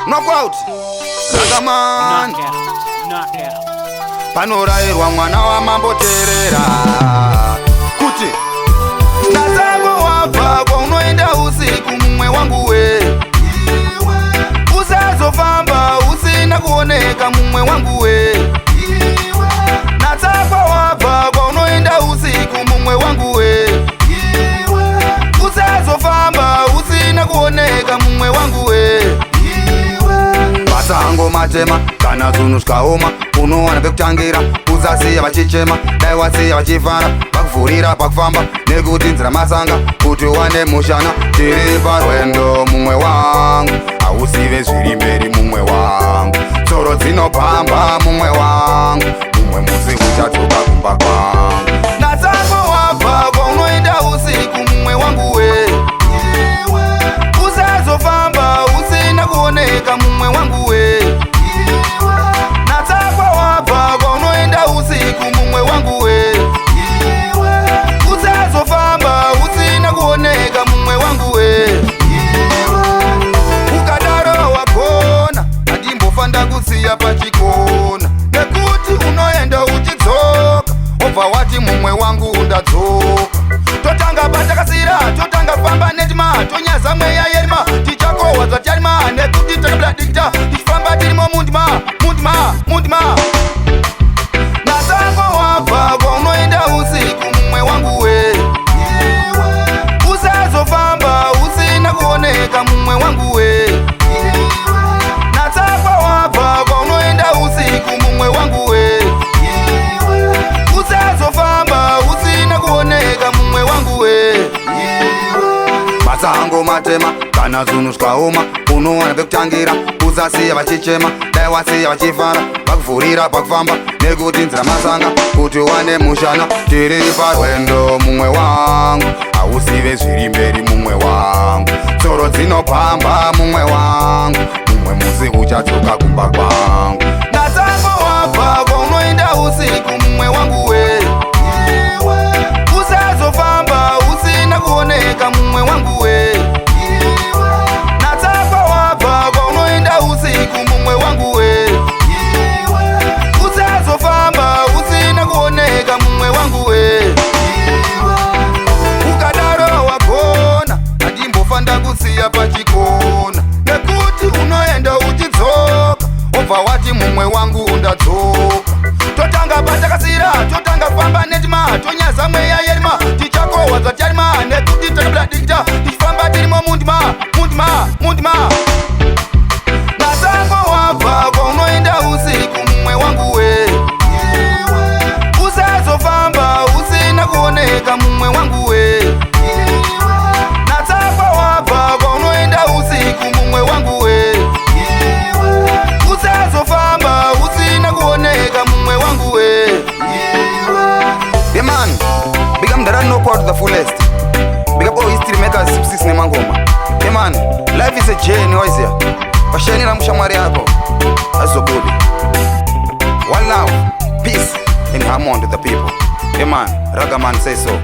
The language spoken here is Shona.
Knockout. Ragaman. Knockout. Knockout. Panorayirwa mwana wamambo, teerera kuti natsango wabva kwaunoenda usiku, mumwe wangu we, usazofamba usina kuoneka, mumwe wangu we. Natsakwa wabva kwaunoenda usiku, mumwe wangu we, usazofamba usina kuoneka, mumwe wangu we. Masango matema, kana zvinhu zvikaoma unowana pekutangira. Usasiya vachichema, dai wasiya vachifara, vakuvhurira pakufamba, nekuti nzira masanga kuti uwane mushana. Tiri parwendo, mumwe wangu, hausive zviri mberi, mumwe wangu. Tsoro dzinopamba, mumwe wangu, mumwe musi uchadzoka kumba kwangu. Natsango wabva kwaunoenda usiku, mumwe wangu we, usazofamba usina kuoneka, mumwe wangu we. Natsakwa wabva kwaunoenda usiku, mumwe wangu we, usazofamba usina kuoneka, mumwe wangu we. Ukadaro wagona, handimbofa ndakusiya pachikona, nekuti unoenda uchidzoka, wobva wati, "Mumwe wangu, ndadzoka." Totanga patakasira, totanga famba netima, tonyaza mweya yerima, tichakohwa zvacharima, nekuti takabira dikita tichifamba tirimo mundima, mundima, mundima. Natsango wabva kwaunoenda usiku, mumwe wangu we, usazofamba usina kuoneka, mumwe wangu we. Natsakwa wabva kwaunoenda usiku, mumwe wangu we, usazofamba usina kuoneka, mumwe wangu we. Masango matema, kana zvinhu zvikaoma unowana pekutangira. Usasiya vachichema, dai wasiya vachifara, vakuvhurira pakufamba, nekuti nzira masanga kuti uwane mushana. Tiri parwendo, mumwe wangu, hausive zviri mberi, mumwe wangu. Tsoro dzinopamba, mumwe wangu, mumwe musi uchadzoka kumba kwangu. Natsango wabva kwaunoenda usiku, mumwe wangu we, usazofamba usina kuoneka, mumwe wangu we. Natsakwa wabva kwaunoenda usiku, mumwe wangu we, usazofamba usina kuoneka, mumwe wangu we. Ukadaro wagona, handimbofa ndakusiya pachikona, nekuti unoenda uchidzoka, wobva wati, "Mumwe wangu, ndadzoka." Totanga patakasira, totanga famba netima, tonyaza mweya yerima, tichakohwa zvacharima, nekuti takabira dikita tichifamba tirimo mundima, mundima, mundima. Natsango wabva kwaunoenda usiku, mumwe wangu we, usazofamba usina kuoneka, mumwe wangu we. Natsakwa wabva kwaunoenda usiku, mumwe wangu we, usazofamba usina kuoneka, mumwe wangu we. Yeah man, big up Mdara Knockout to the fullest. Big up all history makers, 6 nemangoma. Yeah man, life is a journey, waiziya. Pashanira mushamwari yako. Azobudi. One love, peace and harmony to the people. Yeah man, Ragaman say so.